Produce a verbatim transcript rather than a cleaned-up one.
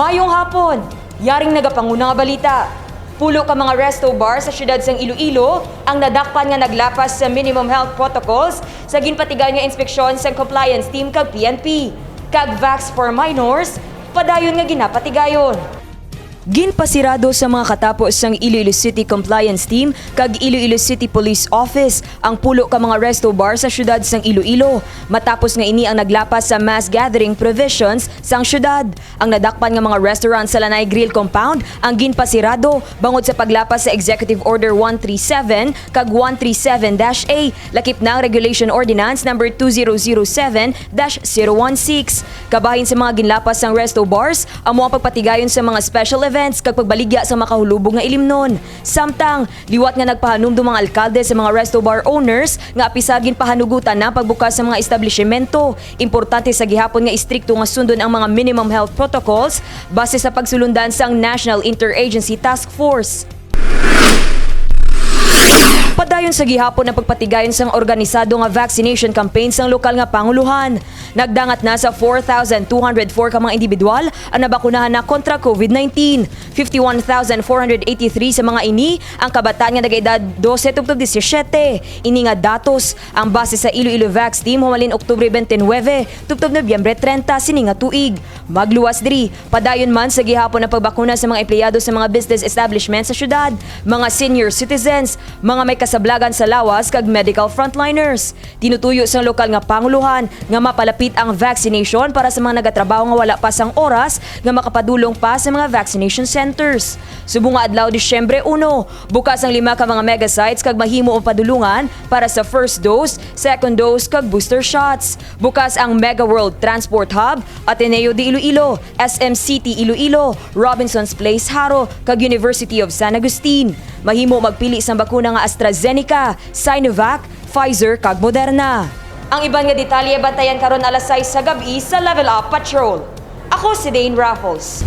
Mayong hapon! Yaring nagapanguna nga balita. Pulo ka mga resto bar sa siyudad sang Iloilo ang nadakpan nga naglapas sa minimum health protocols sa ginpatigayon nga inspeksyon sang compliance team kag P N P. Kag Vax for Minors, padayon nga ginapatigayon. Ginpasirado sa mga katapo sang Iloilo City Compliance Team kag Iloilo City Police Office ang pulo ka mga resto bar sa siyudad sang Iloilo, matapos nga ini ang naglapas sa mass gathering provisions sang siyudad. Ang nadakpan nga mga restaurant sa Lanay Grill Compound ang ginpasirado bangod sa paglapas sa Executive Order one three seven kag one three seven dash A, lakip na ang Regulation Ordinance Number two zero zero seven dash zero one six. Kabahin sa mga ginlapas sang resto bars, amo ang pagpatigayon sa mga special events kag pagbaligya sa makahulubog nga ilimnon. Samtang, liwat nga nagpahanumdom ang alkalde sa mga resto bar owners nga apisar ginpahanugutan na ang pagbukas sa mga establishimento, importante sa gihapon nga istrikto nga sundon ang mga minimum health protocols base sa pagsulundan sang National Interagency Task Force. Padayon sa gihapon ang pagpatigayon sang organisado nga vaccination campaign sang lokal nga panguluhan. Nagdangat na sa four thousand two hundred four ka mga individual ang nabakunahan na kontra COVID nineteen. Fifty-one thousand four hundred eighty-three sa mga ini ang kabataan nga nag-edad dose tubtob disisiete. Ini nga datos ang base sa Iloilo Vax Team humalin Oktubre twenty-nine tubtob Nobyembre treinta sini nga tuig. Magluwas diri, padayon man sa gihapon ang pagbakuna sa mga empleyado sa mga business establishment sa syudad, mga senior citizens, mga may kasablagan sa lawas kag medical frontliners. Tinutuyo sang lokal nga panguluhan nga mapalapit ang vaccination para sa mga nagatrabaho nga wala pa sang oras nga makapadulong pa sa mga vaccination centers. Subong nga adlaw Disyembre uno, bukas ang lima ka mga mega sites kag mahimo ang padulungan para sa first dose, second dose, kag booster shots. Bukas ang Mega World Transport Hub, Ateneo de Iloilo, S M City Iloilo, Robinson's Place Jaro, kag University of San Agustin. Mahimo magpili sang bakuna nga AstraZeneca, Sinovac, Pfizer, kag Moderna. Ang iban nga detalye bantayan karon alas sais sa gab-i sa Level Up Patrol. Ako si Dane Raffles.